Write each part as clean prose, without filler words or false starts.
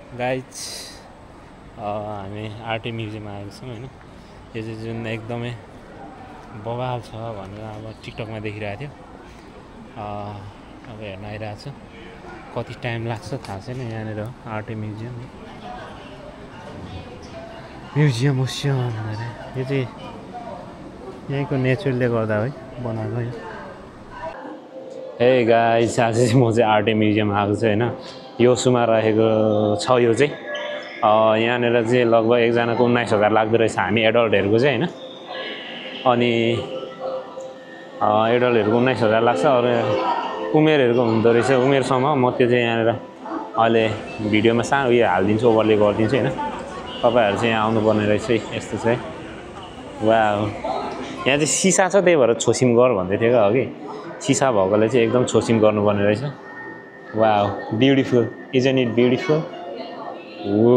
Guys हामी arty म्युजियममा आएको छौँ होइन। यो चाहिँ जुन एकदमै बवाल छ भनेर अब टिकटकमा देखिरहेको थियो। अब हेर्न आइरहेको छु। कति टाइम लाग्छ थाहा छैन। यहाँनिर आर्टी म्युजियम भनेर यो चाहिँ यहीँको नेचरले गर्दा है बनाएको यो। हे गाइस, आज चाहिँ म चाहिँ आर्टी म्युजियम आएको छु होइन। यो सुमा रहेको छ यो चाहिँ यहाँनिर चाहिँ लगभग एकजनाको 19,000 लाग्दो रहेछ हामी एडल्टहरूको चाहिँ होइन। अनि एडल्टहरूको 19,000 लाग्छ। अरू उमेरहरूको हुँदो रहेछ उमेरसम्म। म त्यो चाहिँ यहाँनिर अहिले भिडियोमा सानो उयो हालिदिन्छु, ओभरले गरिदिन्छु होइन। तपाईँहरू चाहिँ यहाँ आउनुपर्ने रहेछ। यस्तो चाहिँ वाउ, यहाँ चाहिँ सिसा छ त्यही भएर छोसिम गर भन्दै थियो क्या अघि। सिसा भएकोले चाहिँ एकदम छोसिम गर्नुपर्ने रहेछ। Wow, beautiful, isn't it beautiful. वो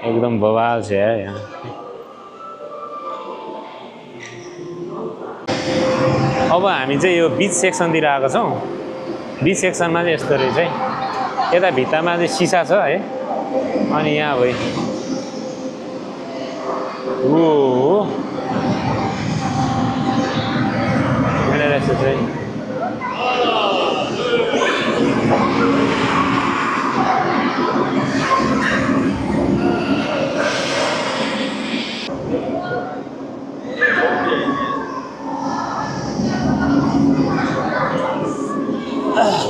एकदम बवाल छ यार यहाँ। अब हामी चाहिँ यो बिच सेक्सनतिर आएको छौँ। बिच सेक्सनमा चाहिँ यस्तो रहेछ है। यता भित्तामा चाहिँ सिसा छ है। अनि यहाँ भयो यस्तो चाहिँ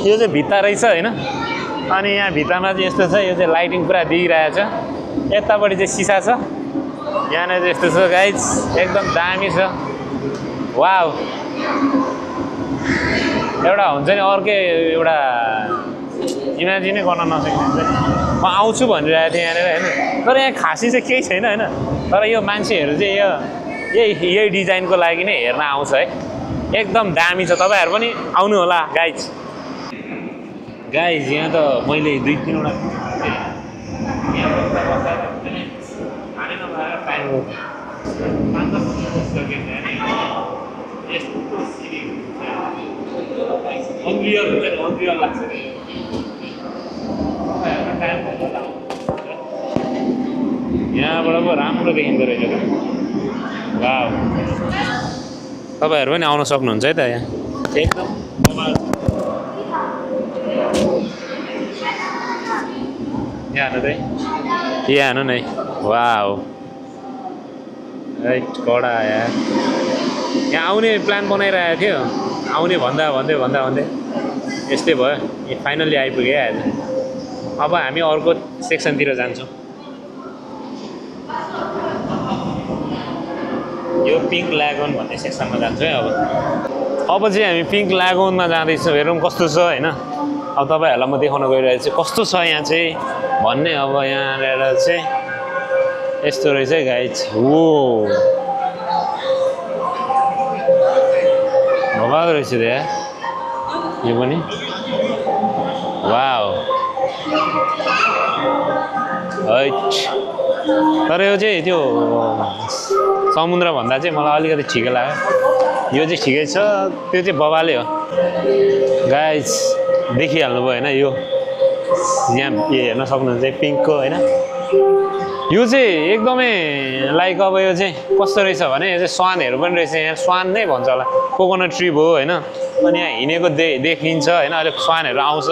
यो चाहिँ भित्ता रहेछ होइन। अनि यहाँ भित्तामा चाहिँ यस्तो छ, यो चाहिँ लाइटिङ पुरा दिइरहेछ। यतापट्टि चाहिँ सिसा छ, यहाँनिर चाहिँ यस्तो छ गाइज, एकदम दामी छ। वाउ, एउटा हुन्छ नि अर्कै एउटा इमेजिनै गर्न नसक्ने हुन्छ। म आउँछु भनिरहेको थिएँ यहाँनिर होइन। तर यहाँ खासै चाहिँ केही छैन होइन। तर यो मान्छेहरू चाहिँ यही डिजाइनको लागि नै हेर्न आउँछ है। एकदम दामी छ। तपाईँहरू पनि आउनु होला गाइज। यहाँ त मैले 2-3वटा यहाँबाट पो राम्रो देखिँदो रहेछ त। वाउ, तपाईँहरू पनि आउन सक्नुहुन्छ है त यहाँ। एकदम यहाँ हेर्नु नै। वाउ, कडा यार। यहाँ आउने प्लान बनाइरहेको थियो, आउने भन्दा भन्दै यस्तै भयो। फाइनल्ली आइपुग्यो आज। अब हामी अर्को सेक्सनतिर जान्छौँ। यो पिङ्क ल्यागोन भन्ने सेक्सनमा जान्छौँ है। अब चाहिँ हामी पिङ्क ल्यागोनमा जाँदैछौँ। हेरौँ कस्तो छ होइन। अब तपाईँहरूलाई म देखाउन गइरहेको छु कस्तो छ यहाँ चाहिँ भन्ने। अब यहाँनिर चाहिँ यस्तो रहेछ है गाइज। हो भवाल रहेछ त यार यो पनि। वाउ, तर यो चाहिँ त्यो समुद्रभन्दा चाहिँ मलाई अलिकति ठिकै लाग्यो। यो चाहिँ ठिकै छ, त्यो चाहिँ बवालै हो गाइज। देखिहाल्नु भयो होइन। यो यहाँ हेर्न सक्नुहुन्छ पिङ्कको होइन। यो चाहिँ एकदमै लाइक अब यो चाहिँ कस्तो रहेछ भने यो चाहिँ स्वानहरू पनि रहेछ। यहाँ स्वान नै भन्छ होला, कोकोनट ट्री भयो होइन। अनि यहाँ हिँडेको देखिन्छ होइन। अहिले स्वानहरू आउँछ।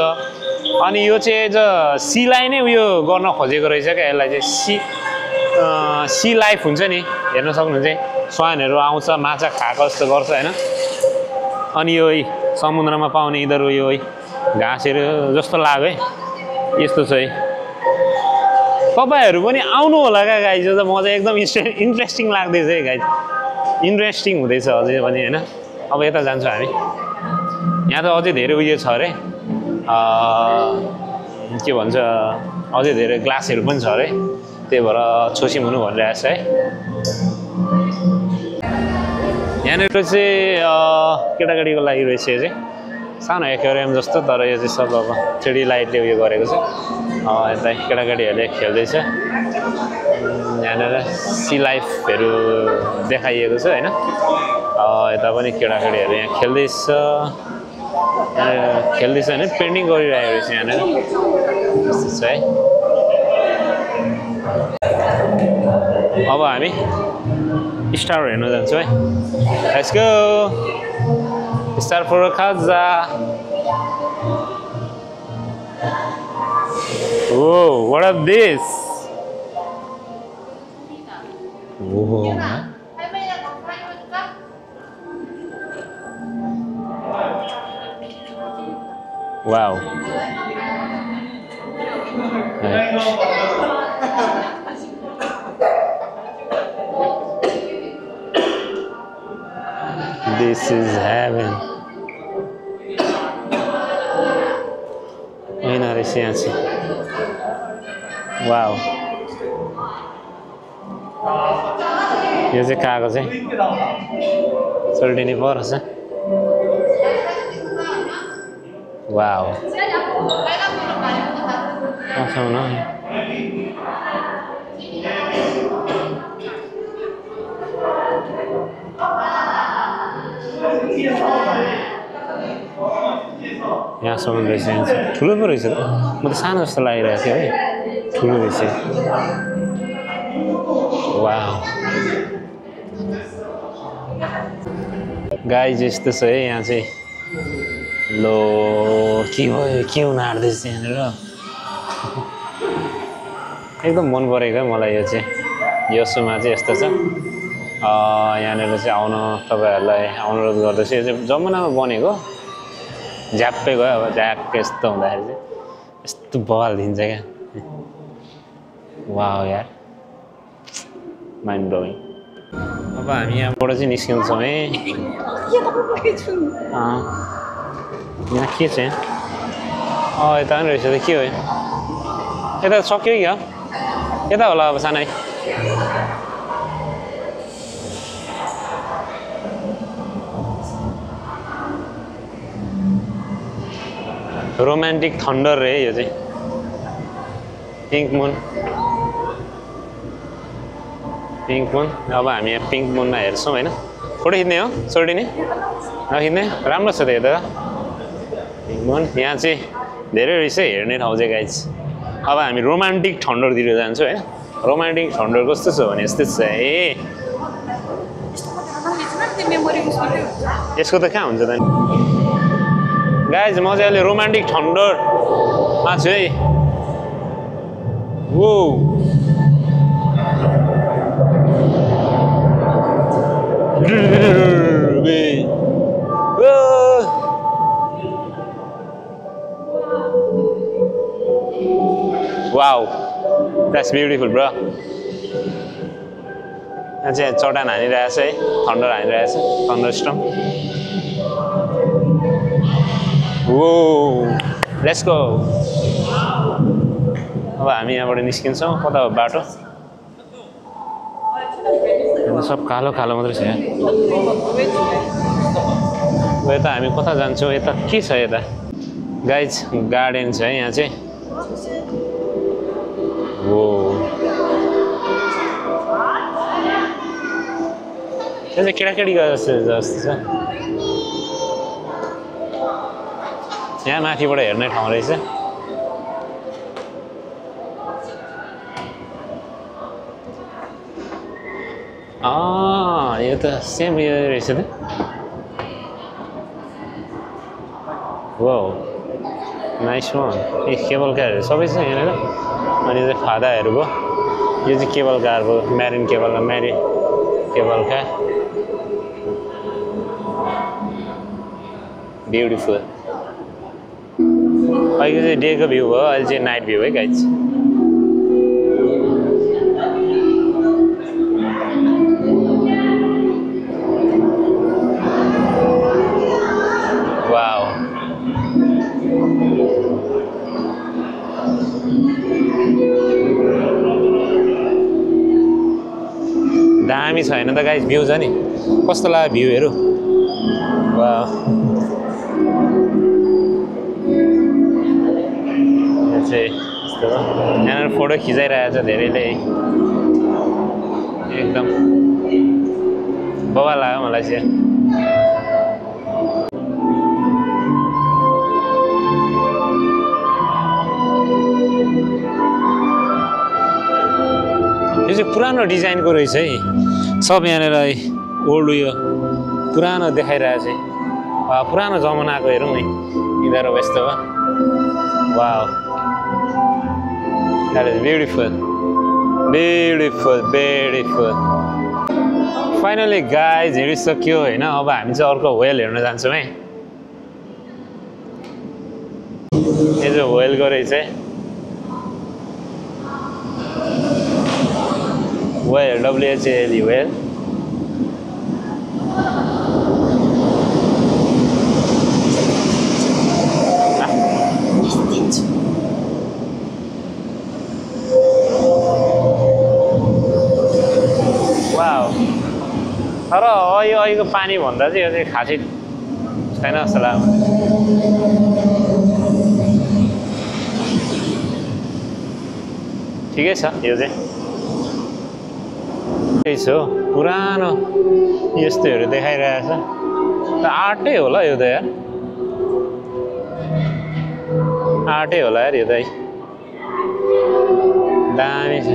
अनि यो चाहिँ एज अ सीलाई नै उयो गर्न खोजेको रहेछ क्या। यसलाई चाहिँ सी लाइफ हुन्छ नि, हेर्न सक्नुहुन्छ। स्वानहरू आउँछ, माछा खाएको जस्तो गर्छ होइन। अनि यो समुद्रमा पाउने यिनीहरू यो घाँसहरू जस्तो लाग्यो है। यस्तो छ है। तपाईँहरू पनि आउनु होला क्या गाइज। यो त म चाहिँ एकदम इन्ट्रेस्टिङ लाग्दैछ है गाइज। इन्ट्रेस्टिङ हुँदैछ अझै पनि होइन। अब यता जान्छौँ हामी। यहाँ त अझै धेरै उयो छ अरे, के भन्छ, अझै धेरै ग्लासहरू पनि छ अरे। त्यही भएर छोसिम हुनु भनिरहेको छ है। यहाँनिर चाहिँ केटाकेटीको लागि रहेछ। यो चाहिँ सानो एक्वेरियम जस्तो, तर यो चाहिँ सब अब 3D लाइटले उयो गरेको छ। यता केटाकेटीहरूले खेल्दैछ। यहाँनिर सी लाइफहरू देखाइएको छ होइन। यता पनि केटाकेटीहरू यहाँ खेल्दैछ होइन। पेन्टिङ गरिरहेको रहेछ यहाँनिर। यस्तो छ है। अब हामी स्टार हेर्न जान्छौँ है। लेट्स गो स्टार फर खाजा। Oh, what are this? Oh. Wow. This is heaven. Ainda recente. Wow. यो चाहिँ कागज है सोल्टिनी पर्छ। वाउ awesome no यहाँसम्म रहेछ ठुलो पो रहेछ त म त सानो जस्तो लागिरहेको थियो है ठुलो रहेछ वाउ गाइज यस्तो छ है यहाँ चाहिँ लो के भयो के हुन आँट्दैछ यहाँनिर एकदम मन परेको मलाई यो चाहिँ यो सुमा चाहिँ यस्तो छ यहाँनिर चाहिँ आउन तपाईहरुलाई अनुरोध गर्दछु यो चाहिँ जमुनामा बनेको झ्याप्पै गयो अब झ्याक यस्तो हुँदाखेरि चाहिँ यस्तो बवाल दिन्छ क्या वाउ यार माइन्ड ब्लोइङ अब हामी यहाँबाट चाहिँ निस्किन्छौँ है यहाँ के छ यता पनि रहेछ त के हो यता सक्यो क्या यता होला अब सानै रोमान्टिक थन्डर रे यो चाहिँ पिङ्क मुन अब हामी यहाँ पिङ्क मुनमा हेर्छौँ होइन फोटो खिच्ने हो सोल्टिने नखिच्ने राम्रो छ त यो त पिङ्क मुन यहाँ चाहिँ धेरै रहेछ हेर्ने ठाउँ चाहिँ गाइज अब हामी रोमान्टिक थन्डरतिर जान्छौँ होइन रोमान्टिक थन्डर कस्तो छ भने यस्तै छ यसको त कहाँ हुन्छ त गाइज म चाहिँ अहिले रोमान्टिक थन्डरमा छु है वो wow that's beautiful bro यहाँ चाहिँ चट्टान हानिरहेछ है थन्डर हानिरहेछ thunder storm Whoa, let's go. अब हामी यहाँबाट निस्किन्छौँ कता हो बाटो सब कालो कालो मात्रै छ यहाँ यता हामी कता जान्छौँ यता के छ यता गाइज गार्डन छ है यहाँ चाहिँ हो यो चाहिँ केटाकेटी जस्तो छ यहाँ माथिबाट हेर्ने ठाउँ रहेछ यो त सेम यो रहेछ त वाउ नाइस वान ए केबल कारहरू सबै छ यहाँनिर अनि चाहिँ फादाहरू भयो यो चाहिँ केबल कार भयो म्यारिन केबल कार ब्युटिफुल अहिले चाहिँ डेको भ्यू भयो अहिले चाहिँ नाइट भ्यू है गाइज वाउ दामी छ होइन त गाइज भ्यू छ नि कस्तो लाग्यो भ्यूहरू वाउ यहाँनिर फोटो खिचाइरहेको छ धेरैले एकदम बवाल लाग्यो मलाई चाहिँ यो चाहिँ पुरानो डिजाइनको रहेछ है सब यहाँनिर ओल्ड उयो पुरानो देखाइरहेको छ पुरानो जमानाको हेरौँ नि यिनीहरू यस्तो हो wow that is beautiful beautiful beautiful finally guys हिँडिसक्यो होइन अब हामी चाहिँ अर्को व्हेल हेर्न जान्छौँ है यो चाहिँ व्हेलको रहेछ व्हेल WHALE व्हेल तर अहिलेको पानी भन्दा चाहिँ यो चाहिँ खासै छैन जस्तो लाग्यो ठिकै छ यो चाहिँ त्यही छ पुरानो यस्तोहरू देखाइरहेछ त आर्टै होला यो त यार आर्टै होला यार यो त दामी छ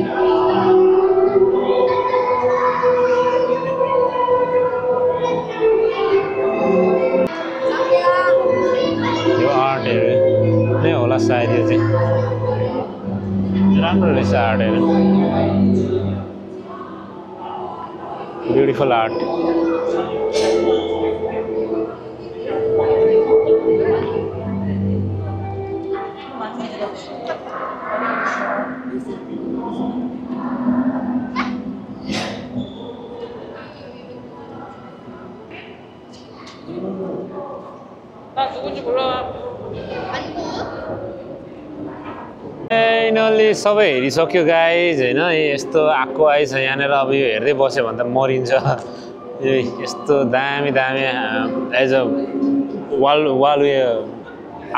नै होला सायद यो चाहिँ राम्रो रहेछ आर्टहरू ब्युटिफुल आर्ट फाइनली सबै हेरिसक्यो गाइज होइन यस्तो आएको आइछ यहाँनिर अब यो हेर्दै बस्यो भने त मरिन्छ यस्तो दामी दामी एज अ वाल उयो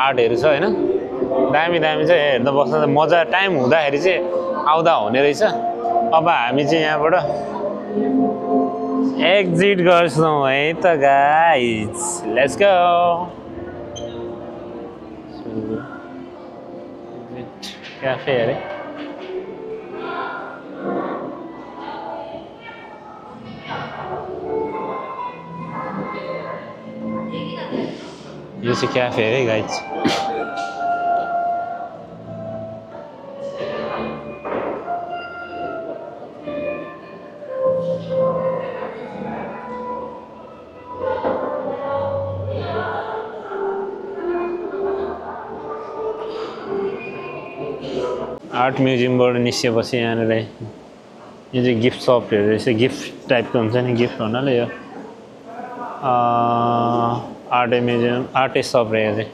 आर्टहरू छ होइन दामी दामी चाहिँ हेर्दा बस्दा त मजा टाइम हुँदाखेरि चाहिँ आउँदा हुने रहेछ अब हामी चाहिँ यहाँबाट एक्जिट गर्छौँ है त गाइज लेट्स गो क्याफे अरे यो चाहिँ क्याफे है गाइज 8 म्युजियमबाट निस्केपछि यहाँनिर यो चाहिँ गिफ्ट सपहरू रहेछ गिफ्ट टाइपको हुन्छ नि गिफ्ट भन्नाले यो आर्ट म्युजियम आर्टै सप रहेछ चाहिँ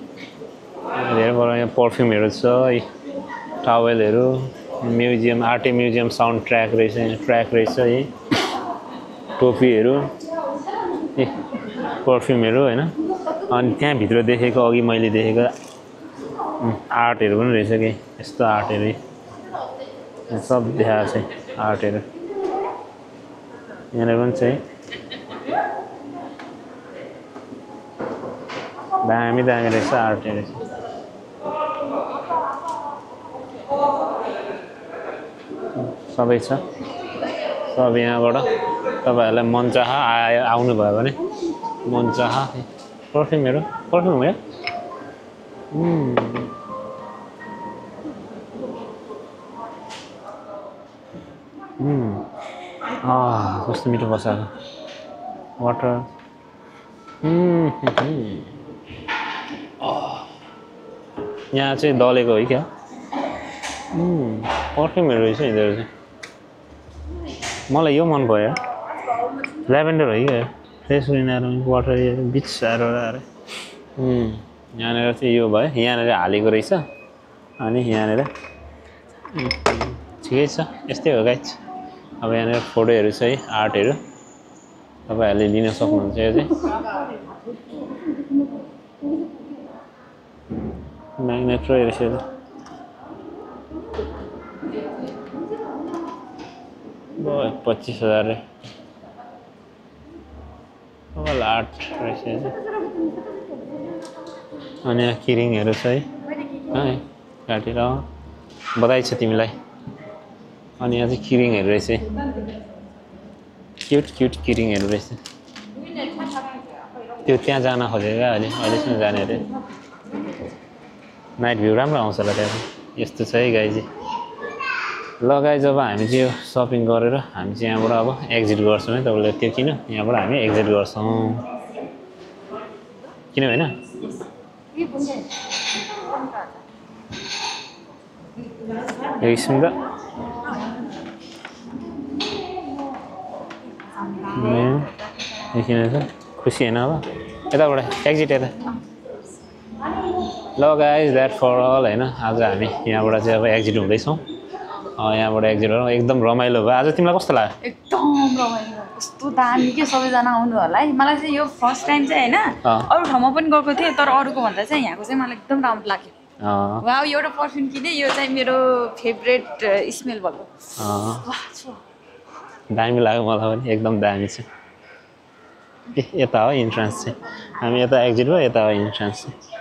धेरैबाट यहाँ पर्फ्युमहरू छ है टावेलहरू म्युजियम आर्टै म्युजियम साउन्ड ट्र्याक रहेछ यहाँ ट्र्याक रहेछ है टोपीहरू ए पर्फ्युमहरू होइन अनि त्यहाँभित्र देखेको अघि मैले देखेको आर्टहरू पनि रहेछ कि यस्तो आर्टहरू सब देखाएको छ आर्टहरू यहाँनिर पनि छ दामी दामी रहेछ आर्टहरू सबै छ सब यहाँबाट तपाईँहरूलाई मनचाह आउनुभयो भने मनचाह पर्फ्युमहरू पर्फ्युम हो कस्तो मिठो बसाएको वाटर यहाँ चाहिँ दलेको है क्या पर्फ्युमहरू रहेछ यिनीहरू चाहिँ मलाई यो मन भयो ल्याभेन्डर है क्या फ्रेस वाटर बिच आएर यहाँनिर चाहिँ यो भयो यहाँनिर हालेको रहेछ अनि यहाँनिर ठिकै छ यस्तै हो गाइज अब यहाँनिर फोटोहरू छ है आर्टहरू तपाईँहरूले लिन सक्नुहुन्छ यो चाहिँ म्याग्नेट रहेछ यो 25,000 अल आर्ट रहेछ अनि यहाँ किरिङहरू छ है काटेर बधाई छ तिमीलाई अनि यहाँ चाहिँ किरिङहरू रहेछ क्युट क्युट किरिङहरू रहेछ त्यो त्यहाँ जान खोजेको अहिले अहिलेसम्म जाने अरे नाइट भ्यू राम्रो आउँछ होला त्यहाँ यस्तो छ है गाई चाहिँ ल गाई जब हामी चाहिँ यो सपिङ गरेर हामी चाहिँ यहाँबाट अब एक्जिट गर्छौँ है तपाईँले त्यो किन यहाँबाट हामी एक्जिट गर्छौँ किन होइन एकछिन त किन त खुसी होइन अब यताबाट एक्जिट यता ल गाइज द्याट फर अल होइन आज हामी यहाँबाट चाहिँ अब एक्जिट हुँदैछौँ यहाँबाट एक्जिट गरौँ एकदम रमाइलो भयो आज तिमीलाई कस्तो लाग्यो एकदम रमाइलो कस्तो दामी के सबैजना आउनु होला है मलाई चाहिँ यो फर्स्ट टाइम चाहिँ होइन अरू ठाउँमा पनि गएको थिएँ तर अरूको भन्दा चाहिँ यहाँको चाहिँ मलाई एकदम राम्रो लाग्यो वाउ एउटा पर्फ्युम किने यो चाहिँ मेरो फेभरेट स्मेल भएको दामी लाग्यो मलाई पनि एकदम दामी छ यता हो इन्ट्रान्स चाहिँ हामी यता एक्जिट भयो यता हो इन्ट्रान्स चाहिँ